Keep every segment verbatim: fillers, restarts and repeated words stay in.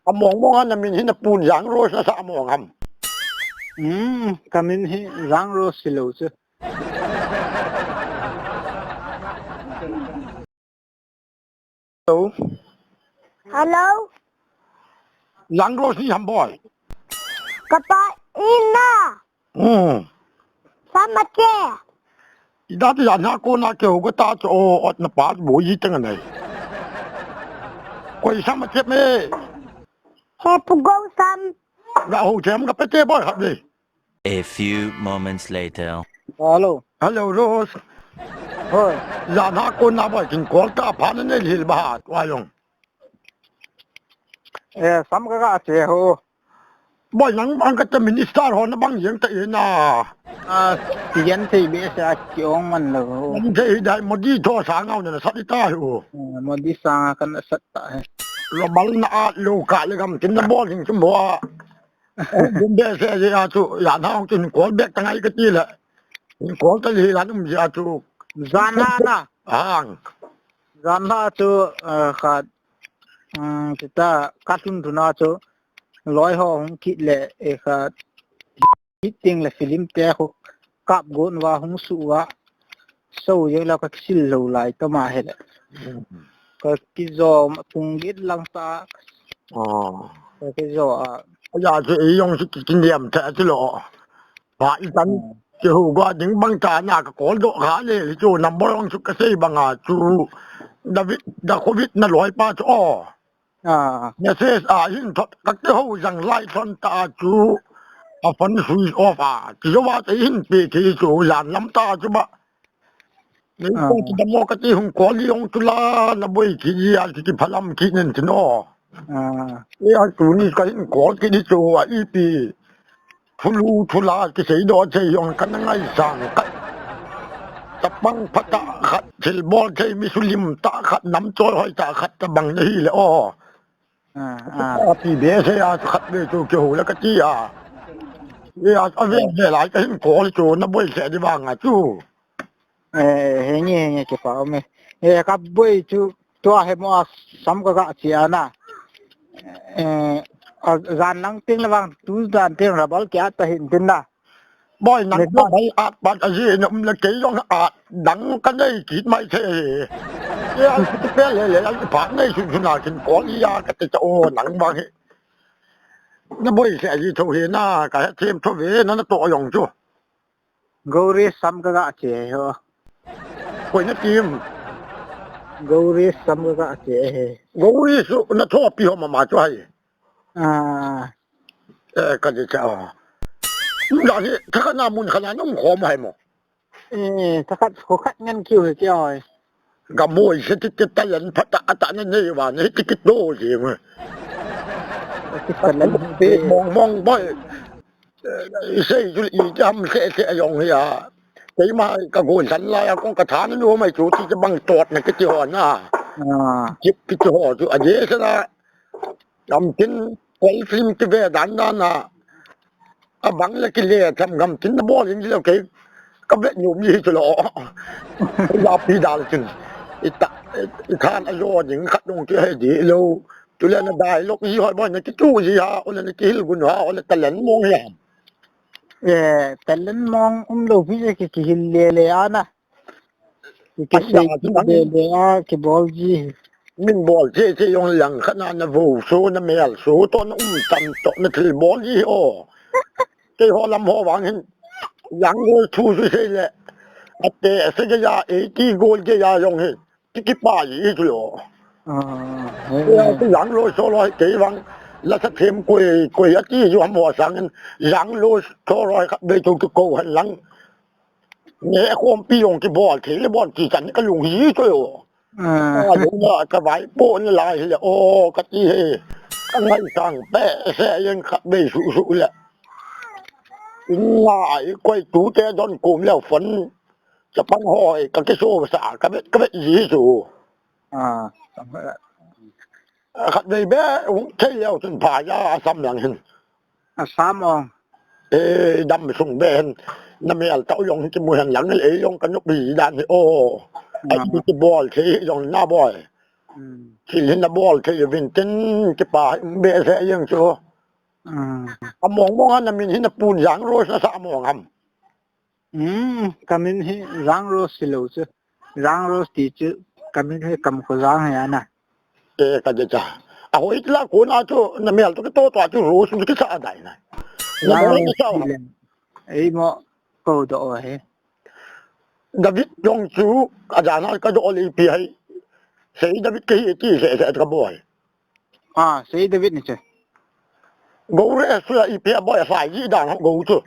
Among mong a namin hi napun Jang Rose nasah mong ham. Hmm, kamin hi Jang Rose hilou chu. Hello. Hello. Jang Rose ni ham boi. Kapa ina. Hmm. Sama che. Ida ti jan ha ko na ke ho ko ta cho o ot na pa bo yi teng nei. Koi sama che me. He pu go sam. Ga ho chem ga pe te boi hap le. A few moments later. Hello. Hello, Rose. Hoi. Jan ha ko na boi kin call ta pha na nei hil ba ha wa yong. Eh, sam ka ga che ho. Boi nang bang ka ta minister ho na bang yang ta ina. Ah, ti yan thei be sa ki ong man lo. Bang thei dai Modi tho sa ngau na sat ta ho. Eh, Modi sa nga kan sat ta he. Lo bal na a lo ka le gam tin na bol hing tum ho. Bumbe se je a chu, jan ha hung chu hin call back ta ngai ka ti le. Hin call ta le hi jan um je a chu. Jan ha na. Ang. Jan ha chu, eh, khat, um, ti ta, ka lhun lhun a chu, loi ho hung kit le, eh, khat, hit ting le film te khu kap gon uva hung su uva. So ye la ka kisil lo lai ta ma he le. Hmm. Ka kijo ma tung git lang ta. Oh. Ka kijo a. Ya chu ei jong chu ki, kin diam ta chu lo. Ba i tan. Hmm. Ki hu ga ding bang ta na ka call do ga le chu number jong chu ka sei bang a chu. David, da covid na loi pa chu o. Ah. Message a hin thot ka ke ho jang lai thon ta chu. A phone switch off a. Ki jo wa te hin pe ki chu jan lam ta chu ba. Ni ko ti da mo ka ti hung call li hung chu la na boi ki ji a ki phalam ki nen ti no. Ah. E a tu ni ka hin call ki di chu a i pi. Thulu thula kisei do thei jong kana ngaisang ka. Tapang phata khat, thilbol thei mi sulim ta khat, nam choi hoi ta khat tabang na hi le o. Ah, ah. Api be se a khat be chu kiho le ka ti a. E a, a ve ve lai ka hin call chu na boi se di vang a chu. Eh, henge, henge, kipa um e. Eh, ka boi chu, tua he mo a sam ka ga che ana. Eh, a jan lang ting le vang, tu jan ting rabal kia ta hin tin na. Boi nang ne ko ka bai at pat a ji na um le kei jong at dang ka nei kit mai the. Ya, pe le le, a pat nei su su na kin ko ya ka te cha o nang bang he. Na boi se a ji tho he na, ka he them tho ve na na to jong chu. Gauri sam ka ga che ho. Koi na tim. Gauri sam ka ga che he. Gauri su na tho pi ho mama chu hai. Ah. Eh, ka je cha. Mu da ni, ta ka na mun ka na nung khom hai mo. Eh, ta ka ko khat ngan kiu he che oi. Ga moi se ti ti ta yan pha ta ta na nei wa ni ti ki to je mo. Ti ta lan. Mong mong boi. I sei chu i ti ham se se a jong hi a. Keima ka gon san lai a kong ka than nu mai chu ti bang tot na kiti ho na. Ah. Kiti ho chu a je sa na. Gam tin kol film ti ve dan dan na. A bang le ki le tham gam tin na bol in lo ke. Ka ve nu mi chu lo. Ya pi dal chin. I ta i than a jo ding khat dong ti he di lo. Tule na dialogue ji hoi boi na kitu ji ha, ole na kihil gun ha, ole talent mong hi ham. Eh, talent mong um lo pi je ki, kihil le le ana. Ki, ki sei ki le le a, ki bol ji. Min bol che che jong lang khat na na vo so, na mel so, to na um tan to, na thil bol ji o. Kei ho lam ho vang hin. Yang gol thu su sei le. Ate se ge ya, e ti gol ge ya jong hin. Ti kipa ji chu lo. Ah, ya, ti yang lo so lo kei vang. La sa them koi, koi a ti ju ham ho sang in. Yang lo so lo khat be chu ki ko han lang. Ne khom pi jong ki bol thei le bol ti chan ka lung hi chu lo. Ah. Ka lung na ka vai po ni lai le o ka ti he. Ka ngai sang pe se yang khat be su su le. Ngai koi tu te don kum le phone. Chapang hoi, ka kiso sa, ka vet, ka vet ji chu. Ah. Khat vei be, hung thei leo chun pha ja, a sam lang hin. A sam ong. Eh, dam sung be hin, na mel tau jong hin kimu hen lang, ei jong ka nupi dan hi, o. Ai, ah, ki bol thei jong na boi. Hmm. Thil hin nabol thei uvin tin kipa um behseh jeng chu. Hmm. Among mong a namin hin napun Jang Rose nasa mong ham. Hmm, kamin hi Jang Rose hilou chu. Jang Rose ti chu kamin hi Kamkho Jang hi ana. E, kadecha. Ahoi tila kona chu namel to kitoh to chu Rose kisa dai na. Jang Rose nasa ham. Eimo kodoh ahi. David jong chu ajana kadoh le ipi hai. Sei David kahi ti se se kabol. Ah, Sei David ni che. Gou Rose chu la ipi abol a sai ji dan ho gou chu.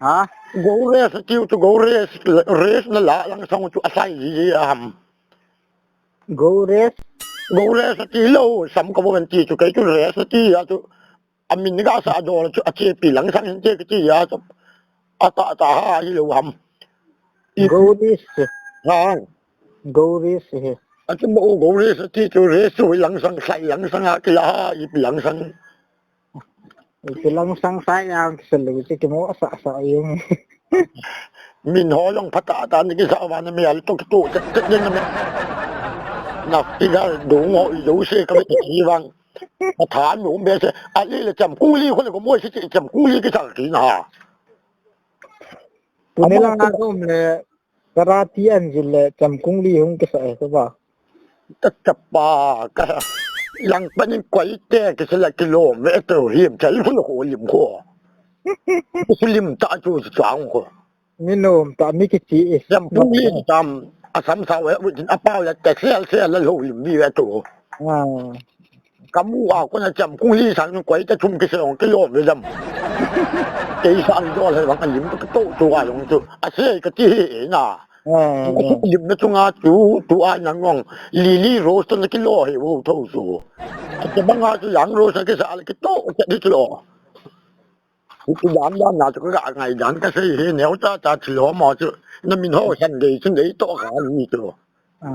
Ha? Gou Rose chu chu Gou Rose, Rose nala lang sang chu asai ji ham. Gou Rose? Gou Rose tilou, sam kabol ti chu kei chu Rose ti a chu. Amin gasah dol chu achepi lang sang hin che kiti a chu. Ata ta ha hilou ham. Gou Rose. Ha. Gou Rose hi. Achu mo Gou Rose ti chu Rose lang sang sai lang sang a kila ha ipi lang sang. Ipi lang sang sai yang kisalu che kimo sa sa yung. Min ho jong phatah tah ni kisa vana mi al to kitoh chet chet jeng na mi. Na figure dung ho i do se ka mi ti vang. Atha nu behseh. Ali le Chamkungli khu le ko moi se Chamkungli kisa kina ha. Tuni lang a um le Karate an jil le Chamkungli hung kisa e ko ba. Ta ta pa ka. Lang panin koi te kisa la kilom ve to him chal khu lo ko lim ko. Khu lim ta chu chu ang ko. Mi nom ta mi kichi e. Chamkungli tam asam sa ve u jin apau la ta sel sel la lo lim vi ve to. Ah. Kamu a kona Chamkungli sang koi ta chum kisa ong kilom ve jam. Kei sang dol he bang lim to to to a jong chu. Ase kati hi na. Ah, lim na chunga chu, tu a nang ong, Lily Rose na kilo hi vo tho chu. Ate banga chu Jang Rose kisa le kito, kiti chu. Chu dan dan na chu ka ngai dan kasei hi neo cha cha thilo mo chu. Na min ho san dei chun dei to ka ni chu. Ah.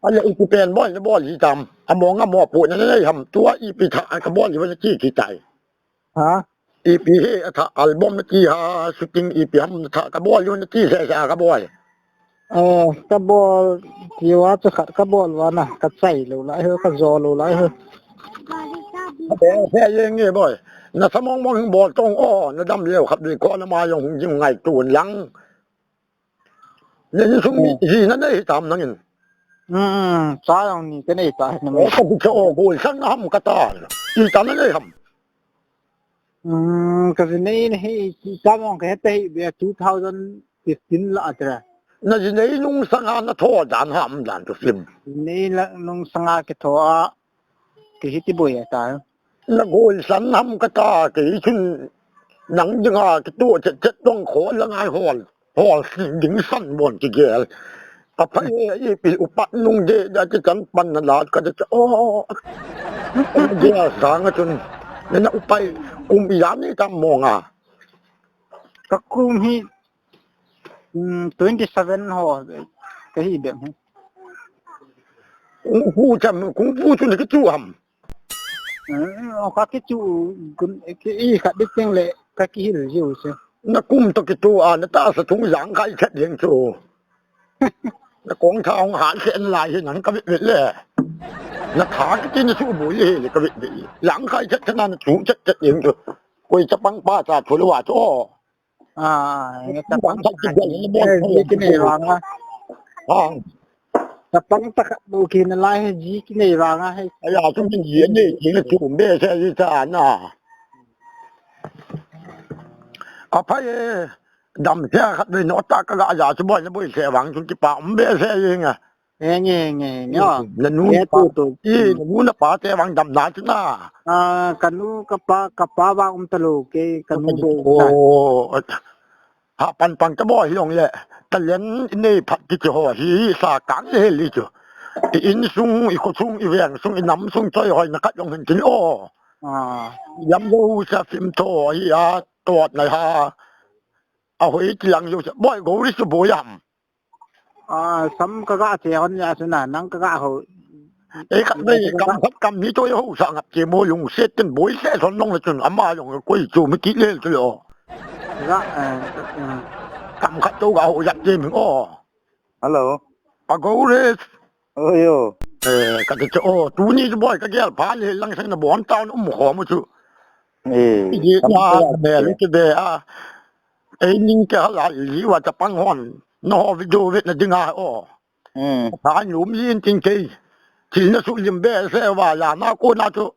Ale ipi pen bol, bol ji tam. Amo nga mo pu na nei ham tua ipi tha kabol ji na ki ki tai. Ha? Ipi hi atha album na ti ha, shooting ipi ham na tha kabol u na ti se se kabol. Oh, kabol, ti wa chu khat kabol wa na, kachai lou lai ho, kajo lou lai ho. Abe se ye nge boi. Na samong mong hing bol tong o, na dam leo khat dui ko na ma jong hung jing ngai tun lang. Nen sum mi, hmm, ji na nei tam nangin. Hmm, cha jong ni ka nei ta na. O, ka bu cha o, bol sang na ham ka ta. Ita na nei ham. Hmm, ka ji nei na hi, cha mong ka heta hi be two thousand fifteen la atra. Na ji nei nung sanga na tho dan ham dan tu film. Nei la nung sanga ke tho a. Kei hi ti boi a ta. Na gol san ham ka ta, kei chun nang dinga kitu chet chet tong kho la ngai hol. Hol ding san bon kigel. Ka pa e, ipi upat nung de da ti kan pan na la ka de cha. Oh. De sang a chun. Na upai kum ya ni tam mo nga. Ka kum hi, mm, twenty seven ho ka hi be hi. Kung fu cham, kung fu chun kitu ham. Eh, o ka kichu gun, ki, i khat bit teng le ka kihil jiu chu. Na kum to kitu a, na tahsa thung jang khai chet jeng chu. Na kong tha hong han se na lai hi nang ka bit bit le. Na tha kiti na chu bu hi le ka bit bit. Jang khai chet na na chu chet chet jeng chu. Koi chapang pa cha thu le wa chu. Ah, chapang, eh, ji kinei vang a. Ah. Chapang ta khat bu kinei lai he ji kinei vang a he. Aya, chu min ji nei, ji na chu be se ji ta na. Aphai e, dam se khat be no ta ka ga ja chu boi na boi se vang chu kipa um be se ji nga. Nge, nge, nge, nge, o. Na nu, eh, pa, tu, tu. I, na nu na pa te vang dam na chu na. Ah, ka nu, ka pa, ka pa vang um ta lou, kei, ka nu bo ta. O, ha pan pang ta bo hi long le. Talent nei phat ti ti ho hi sa kang le li chu. I in sung, i kho sung, i veng sung, i nam sung choi hoi na khat long hin tin o. Ah. Yam lo sa film tho hi a tot na ha. A hoi ti lang yo sa. Boi go ri su bo yam. Ah, sam ka ga che hon ya suna, nang ka ga ho. Ei, ka nei, kam khat kam ni to ho sa ngap che mo lung se tin boi se son long le chun ama long koi chu mi ki le chu lo. Ga, eh, eh. Kam khat to ga ho ya che mi o. Hello. Agores. Oi, yo. Eh, ka ti chu, oh, tuni chu boi ka gel pha le lang sang na bon town um khom u chu. Eh, Iji kam na sa me lu eh. Ti be a. Ei ning ke hala li wa ta pang hon. No ho video vet na dinga o. Hmm. Ka nu mi in tin kei. Thil na su lim be se wa la na ko na chu.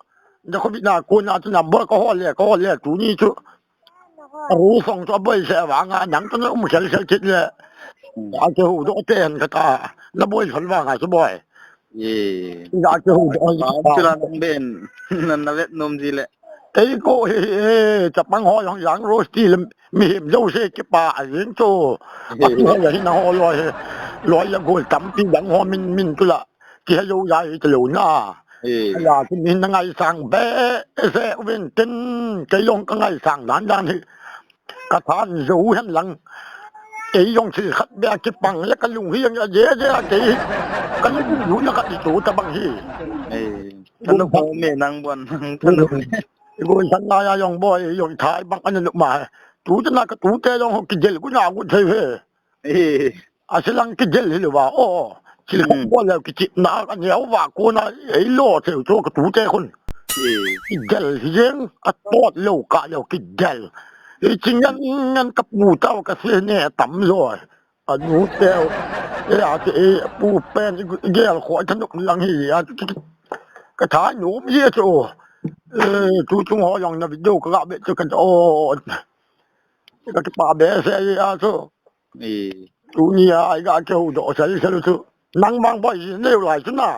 Na ko bi na ko na chu number ka ho le, ka ho le tuni chu. Aru song chu aboi se vanga nang chu na um sel sel kit le. Hmm. A ke hu do te han ka ta. Na boi son vanga chu boi. Ye. A ke hu do. Ba um chu la nang ben. Na na vet nom ji le. Kei ko he he chapang ho jong yang roast ti le mi him jo se ki pa a jing chu. A tu ho ya hi na ho lo he. Lo ya gol tam pi yang ho min min tu la. Ki ha jo ya hi te lo na. Ye. Ya ki min na ngai sang be se win tin kei jong ka ngai sang dan dan hi. Ka than zo hen lang. Ei jong thil khat beh a kipang le ka lung hi jong a je je a kei. Ka lung hu na ka ti tu ta bang hi. Ei, ka lung hu me nang bon nang ka lung. Ei, go san na ya jong boi, ei jong thai bang an nu ma. Tu te na ka tu te jong ho ki jel ku na ku thei he. Ei. A silang ki jel hi le wa o. Thil khat bol le ki chip na ka neo wa ko na ei lo thei chu ka tu te khun. Ki gel hi jeng, a tot lo ka lo ki gel. Hi chi ngan ngan ka pu tau ka se ne tam lo. A nu teu. E a te e pu pen i gel kho tha nuk lang hi a. Ka tha nu mi chu. E tu chung ho jong na video ka ga be chu ka o. Ka ki pa be se a chu. E. Tu ni a ai ga ke hu do sel sel chu. Nang bang boi ne lai chu na.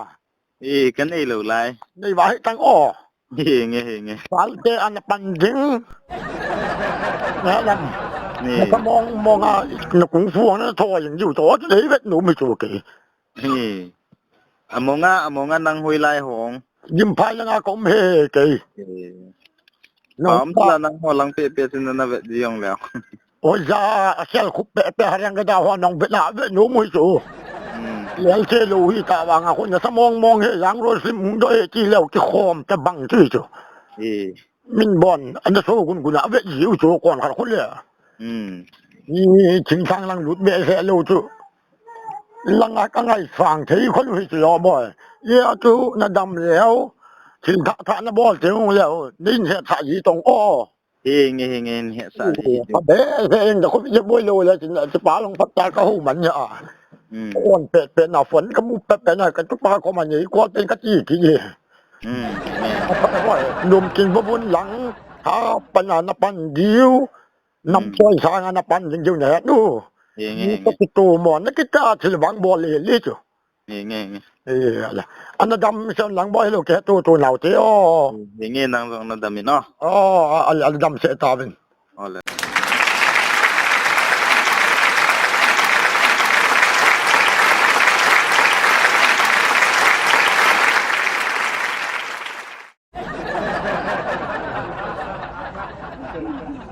E, ka nei lou lai. Nei va hi tang o. He nge, he nge. Pal te ana pan ding. Na lam. Ni. Na ka mong mong a, na kung fu na tho jing jiu tho, nei vet nu mi chu ke. Ni. A mong a, a mong a nang hui lai hong. Jim phai na nga kom he ke. E. No, pa um pa. Tla nang ho lang pe pe sin na vet jong leo. Oi ja, a sel khup pe pe hareng ka da ho nong bet na vet nu mui chu. Hmm. Lel che lo hi ta vang a khun na sa mong mong he yang ro sim hung do he chi leo ki khom ta bang chu chu. He. Min bon, an da so gun gun a vet ji u chu kon khat khun le. Hmm. Ni ching sang lang lut be se lo chu. Lang a ka ngai sang thei khun hi chu lo boi. Ye a chu na dam leo. Ching tha tha na bol te hung leo. Nin he tha ji tong o. He nge, he nge, he sa di. Ka be, he eng da ko ye boi lo la chin, ti pa long pat ta ka ho man ya. Hmm. On pe pe na phone ka mu pe pe na ka tu pa ko man ye ko pe ka ti ki ye. Hmm. Ka pa ko lum kin bo bun lang, ha pan na pan diu. Nam choi sa nga na pan ding diu na nu. He nge, he nge. Ni ko tu mo na ki ta thil bang bol le le chu. Nge, nge, nge. E, ala. Ana dam se lang boi lo ke tu tu nau te o. Nge, nge nang jong na dam in o. O, a, a, a dam se ta vin. O le.